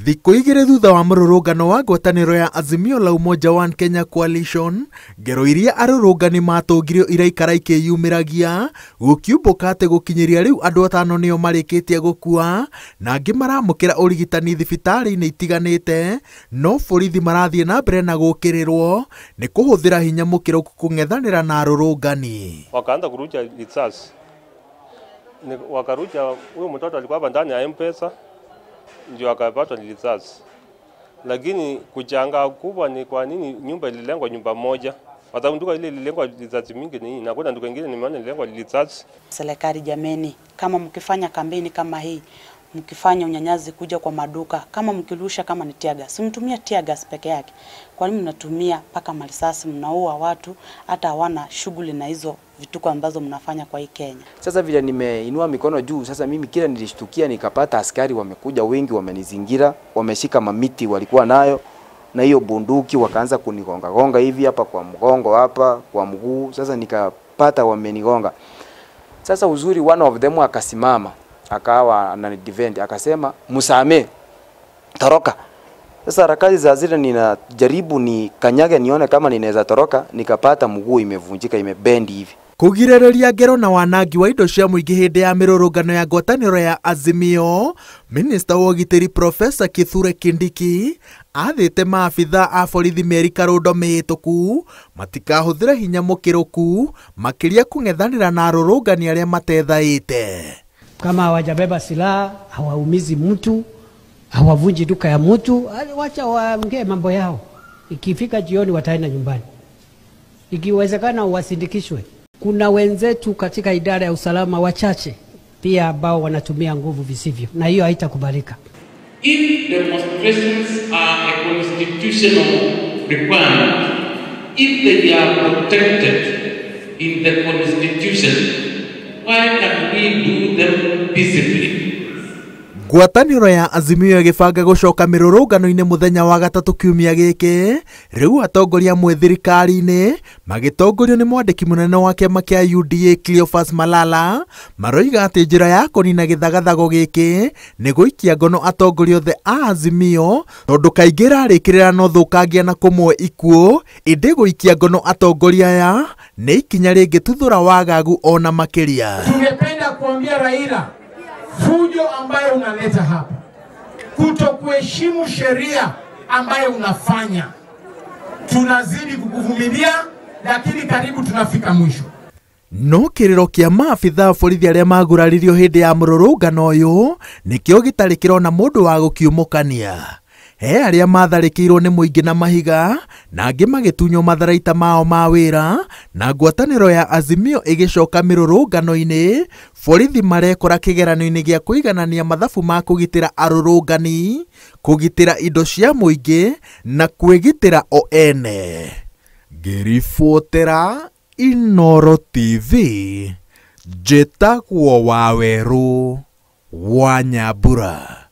Thikũ igĩrĩ thutha wa mũrũrũngano wa ngwatanĩro ya Azimio la Umoja One Kenya Coalition, ngero iria arũrũngani matũngirio iraikara ikĩyumĩragia, gũkiumbũka atĩ gũkinyĩria rĩu andũ atano nĩo marĩkĩtie gũkua na angĩ maramũkĩra ũrigitani thibitarĩ-inĩ itiganĩte, no borithi marathiĩ na mbere na gũkĩrĩrwo nĩ kũhũthĩra hinya mũkĩrũku kũng'ethanĩra na arũrũngani. Wakaanza kurusha risasi, wakarusha huyo mtoto alikuwa hapa ndani ya M-Pesa, ndio akapatwa ni risasi. Lakini kuchanga kubwa ni kwa nini nyumba ililengwa nyumba moja? Kwa sababu duka ile ililengwa risasi mingi ni na kuna duka nyingine nimeona ililengwa risasi. Serikali jameni, kama mkifanya kampeni kama hii, mkifanya unyanyazi kuja kwa maduka, kama mkirusha kama ni tear gas, mtumia tear gas peke yake. Kwa nini mnatumia paka marisasi, mnaua watu hata hawana shughuli na hizo vituko ambazo mnafanya kwa hii Kenya? Sasa vile nimeinua mikono juu, sasa mimi kila nilishtukia nikapata askari wamekuja wengi, wamenizingira, wameshika mamiti walikuwa nayo na hiyo bunduki, wakaanza kunigonga gonga hivi hapa kwa mgongo, hapa kwa mguu. Sasa nikapata wamenigonga. Sasa uzuri one of them akasimama, akawa ananidefend, akasema msame, toroka. Sasa harakati za zile ninajaribu ni kanyage nione kama ninaweza toroka, nikapata mguu imevunjika, imebendi hivi. Kũgirĩrĩria ngero na wanangi wa indo cia mũingĩ hĩndĩ ya mĩrũrũngano ya ngwatanĩro ya Azimio, Minista wa ũgitĩri Profesa Kithure Kindiki athĩte maabithaa a borithi mĩeri karũndo mĩhĩtũku matikahũthĩre hinya mũkĩrũku makĩria kũng'ethanĩra na arũrũngani arĩa matethaĩte. Kama hawajabeba silaha, hawaumizi mtu, hawavunji duka ya mtu, wacha waongee mambo yao. Ikifika jioni wataenda nyumbani. Ikiwezekana wasindikishwe. Kuna wenzetu katika idara ya usalama wachache pia ambao wanatumia nguvu visivyo, na hiyo haitakubalika. If demonstrations are a constitutional requirement, if they are protected in the constitution, why can't we do them peaceably? Ngwatanĩro ya Azimio ĩgĩbanga gũcoka mĩrũrũngano-inĩ mũthenya wa gatatũ kiumia gĩkĩ, rĩu atongoria amwe thirikari-inĩ magĩtongorio nĩ mwandĩki mũnene wa kĩama kĩa UDA Cleophas Malala maroiga atĩ njĩra ya kũnina gĩthagathago gĩkĩ nĩ gũikia ngono atongoria othe a Azimio, tondũ kaingĩ ĩrarĩkĩrĩra na ũthũkangia na kũmwe ikuũ, ĩndĩ gũikia ngono atongoria aya nĩ ikinya rĩngĩtuthũra wagagu ona makĩria. Tungependa kuambia Raila, fujo ambayo unaleta hapa, kutokuheshimu sheria ambayo unafanya, tunazidi kukuvumilia, lakini karibu tunafika mwisho. No kĩrĩro kĩa maabithaa borithi arĩa maguraririo hĩndĩ ya mũrũrũngano ũyũ nĩkĩo gĩtarĩ kĩrona mũndũ wa gũkiumũkania. He arĩa matharĩkĩirwo nĩ mũingĩ na mahiga na angĩ magĩtunywo matharaita mao ma wĩra, na ngwatanĩro ya Azimio ĩgĩcoka mĩrũrũngano-inĩ, borithi marekora kĩgeranio-inĩ gĩa kũiganania mathabu ma kũgitĩra arũrũngani, kũgitĩra indo cia mũingĩ na kwĩgitĩra o ene. Ngĩribotera Inooro TV, njĩtagwo Wawerũ wa Nyambura.